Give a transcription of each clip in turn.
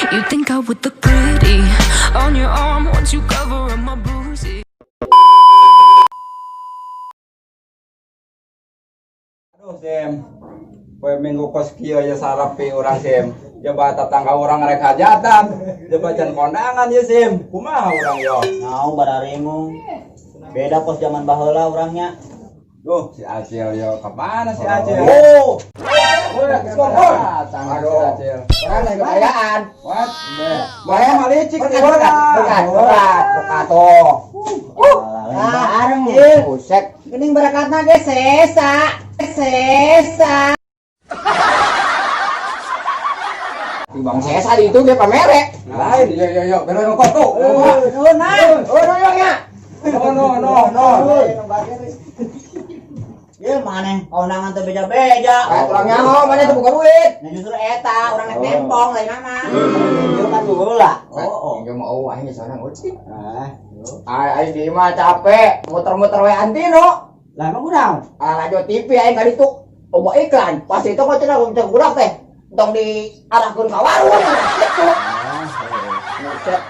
You think I would look pretty on your arm once you cover up my bruises? Aduh, Sim. Poe Minggu kos kieu ya sarapi urang, Sim. Coba tetangga urang rek hajatan. Coba can kondangan ya, Sim. Kumaha urang yo? Naon bararingung. Beda kos zaman baheula urangnya. Duh, si Acil yo. Kemana si Acil? Oh, Datang si Acil. Orang lagi kebayaan. What? Mana mah licik Berkat, urang. berkat, berkat, berkat, berkat tuh. bareng. Buset. Geuning berakatna ge sesa. Sesa. Bang sesa di itu ge pamere. Lain, yo yo yo, beres rokok tuh. Nuhun, Mang. Oh, no, ya. No no no no. Ye maneh kondangan teh beja-beja. Kayak tulang nyaho, mana itu bukan duit. Nah justru eta urang nek nempong lain nama. Ieu kan heula. Oh, oh. Enggak mau aing sana nguci. Ah, Ay, aing di mah capek, muter-muter we antino. lah emang kunaon? Ah, radio TV aing kali itu loba iklan. Pas itu kok cenah cek budak teh. Tong diarahkeun ka warung gitu. Buset.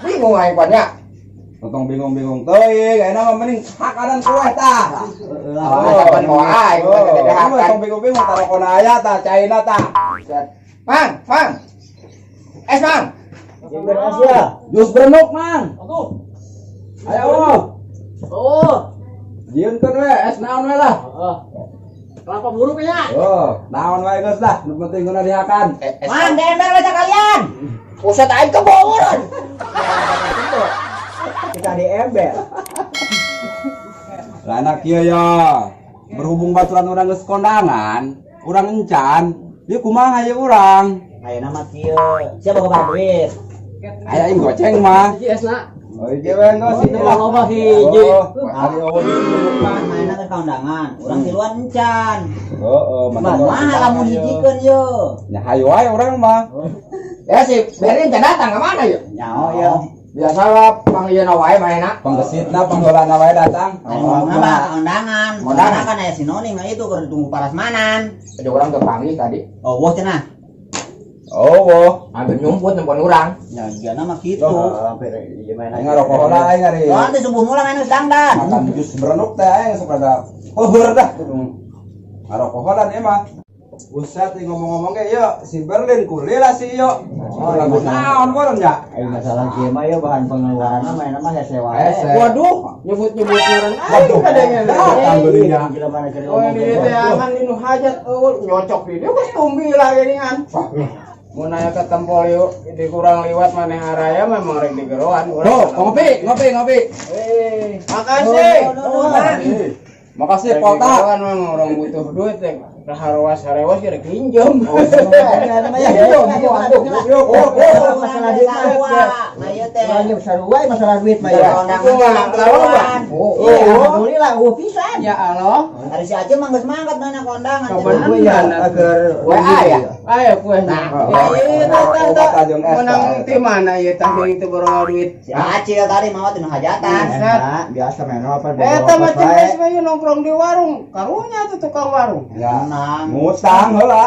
Bingung aing pan nya. Tong bingung-bingung teuing, ayeuna mah mending hakanan kue tah. Ah, kapan mau aing Oh, gede hakan. tong bingung-bingung tarokona aya tah, caina tah. Buset. Mang, mang. Es, Mang. Jeung Asia. Jus berenuk, Mang. Ayo, oh. Oh. Jieunkeun we, es naon we lah. Kelapa buruk ya. Oh, naon wae geus lah, nu penting guna dihakan. Eh, es. Mang, di ember we kalian. Buset aing kebobolan. Kita di ember. Lah anak kieu ya. Berhubung baturan urang geus kondangan, urang encan, ieu kumaha ye urang? Ayeuna mah kieu. Siapa boga duit? Aya aing goceng mah. Hiji esna. Oh, hiji we geus hiji lah. Loba hiji. Oh, ari eueuh jus berenuk mah. Mainna kan kaundangan. Urang tiluan encan. Heeh, mah Mah lamun hijikeun ye. Ya hayu wae urang mah. Ya si Berin can datang ke mana yuk? Nyaho ya. Biasa lah panggilna wae manehna. Panggesitna pangheulana wae datang. Anu mah kaundangan. Kondangan. Kondangan kan aya si Noni mah itu keur ditunggu parasmanan. Ada orang kepanggil tadi. Oh, wah cenah. Oh, woh. Hampir nyumput nempon urang. Ya jana mah kitu. Aing ngarokok heula aing ari. Oh, nanti subuh mula main geus dangdan. Makan jus berenuk teh aing sok rada peuheur dah. Ngarokok heula ieu mah. Buset nih ngomong-ngomong ge ieu si Berlin kuliah si ieu. Oh, lagu naon meureun nya? Ayo masalah kieu mah ieu bahan pengeluaran mah mainna mah hese wae. Hese. Waduh, nyebut-nyebut ngaran aing Waduh, kadangnya. datang belinya. Gila mana keur Oh, ini teh akan dinu hajat eueuh nyocok di dia geus tumbi lah geuningan. Mun aya ke tempol yuk, di kurang liwat maneh araya memang rek digeroan urang. Tuh, ngopi, ngopi, ngopi. Eh, makasih. Makasih Rek Polta. digeroan memang orang butuh duit teh. Harewas harewas kira pinjam. Masalah duit mah. Nah ieu teh. Urang sarua masalah duit mah ya. Kondangan. Oh, Alhamdulillah, eueuh pisan. ya Allah. Hari si Aceh mah geus mangkat mana kondangan. Kapan Gue ya agar WA ya? Ayo kue. Nah, Iya, obat ajeng es. Menang di mana ya tah deui teu boro duit. Si Acil tadi mau tinu hajatan. Nah, biasa main apa Eta mah geus mah nongkrong di warung. Karunya tuh tukang warung. Ya, Tenang. ngutang heula.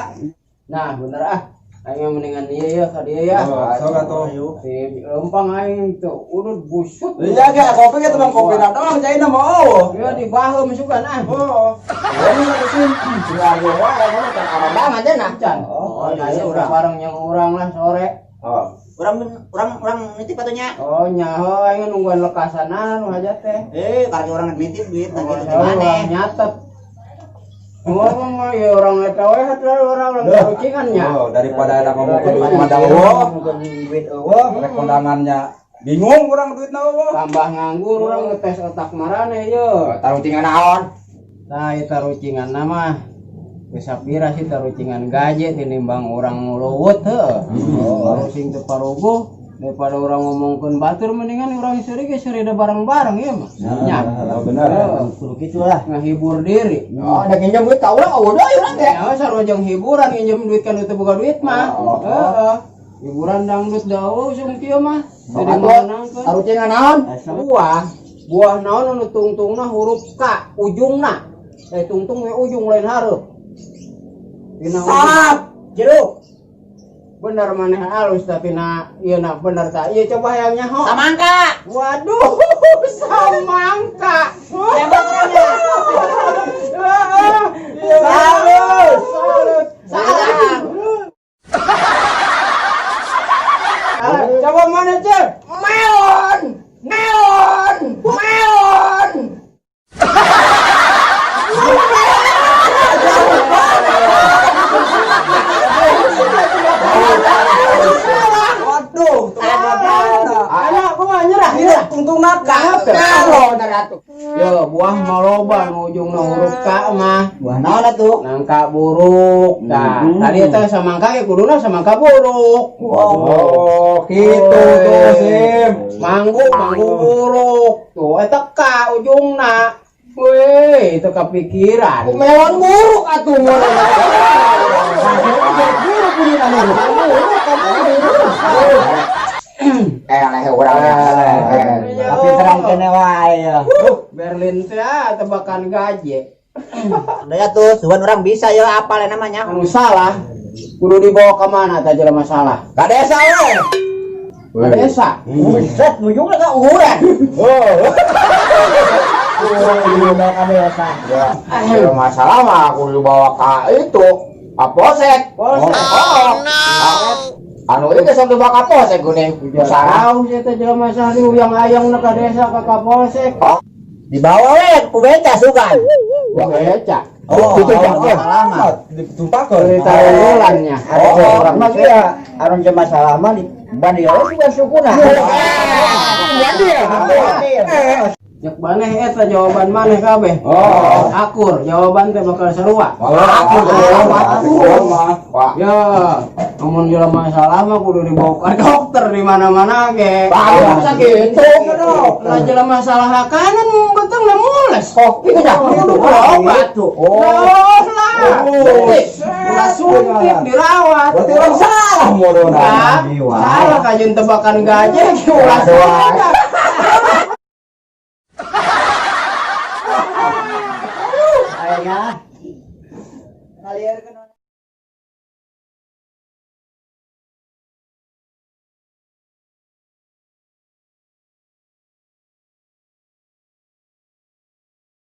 Nah, bener ah. Aing mendingan ieu ya ka dieu ya. Oh, sok atuh. Si lempang aing tuh udut busut. Iya ge kopi ge tukang kopi na doang caina mah oh. Ya di baheum sugan ah. Oh. Ini mesin. Jual wae mah kan arandangan cenah. Can. Oh, iya, iya urang. bareng yang urang lah sore. Oh. Urang urang urang nitip atunya. Oh, nyaho aing nungguan lekasanan nu hajat teh. Eh, karena orang nitip duit nah gitu Oh, gimana? nyatet. Ngomong ya orang eta we orang orang kucingan nya. Oh, daripada ada ngomong ke duit mah eueuh. Duit eueuh. Rek kondangannya bingung urang duitna eueuh. Tambah nganggur urang ngetes otak maraneh ye. Tarucingan naon? Nah, ieu tarucingan mah geus sapira sih tarucingan gaje tinimbang urang nguluwut heuh. Oh, sing teu paruguh daripada orang ngomongkeun batur mendingan urang seuri ge seuri da bareng-bareng ieu mah. Nya. Oh, bener. Kudu kitu lah. Ngahibur diri. Oh, ada nginjem duit ka urang eueuh deui urang teh. Ya sarua jeung hiburan nginjem duit kan teu boga duit mah. Heeh. Hiburan dangdut da usum kieu mah. Jadi meunangkeun. Tarucingan naon? Buah, buah naon anu tungtungna huruf K ujungna. Eh tungtung we ujung lain hareup. Dina Salap. Jeruk. Bener maneh halus tapi na ieu na bener ta. Ieu coba hayang nyaho. Samangka. Waduh, samangka. Tembak orangnya. Salut, salut. Salah. Coba mana, Cep? Melon. Melon. Melon. Waduh, tuh ada. Anak, aku mah nyerah, nyerah. Tungtung naka. Melon atuh. Yo, buah maloba nu ujungna huruf K mah. Buah naon atuh? Nangka buruk. Nah, tadi eta samangka ge kuduna samangka buruk. Oh, gitu tuh, Sim. Manggu, manggu buruk. Tuh, eta K ujungna. Weh, itu kepikiran. Melon buruk atuh ngono. Leh urang. Tapi terang kene wae ya. Berlin teh tebakan gaje. Udah ya tuh, suan orang bisa ya apa lah namanya. Anu salah, kudu dibawa ke mana tah jelema salah? Ka desa we. Ke desa. Buset, nujungna ka urang. Oh. Urang dibawa ka desa. Ya, kalau masalah mah aku dibawa ke itu, Kapolsek. Polsek. Oh, anu ini geus dibawa ka Polsek geuning. Salah. Tahu sih teh jelema salah uyang ayang na ka desa ka Kapolsek. Dibawa we ku beca sugan. Wah, beca. Oh, Itu masalah mah. Ditumpakeun. Cerita unggulannya. Oh, urang mah ya, anu jeung masalah mah di bandi we sugan sukuna. Cek maneh eta jawaban maneh kabeh. Oh. Akur, jawaban teh bakal sarua. Aku mah. Wah, Ya, namun jelema salah mah kudu dibawa ke dokter di mana-mana ge. Bagus bisa gitu. Lah jelema salah kanan beteng na mules. Kopi dah. Kudu berobat. Oh. Oh lah. Ulah suntik dirawat. Berarti orang salah modona. Nah, salah kajian tebakan gajah ulah suntik. Ayeuna.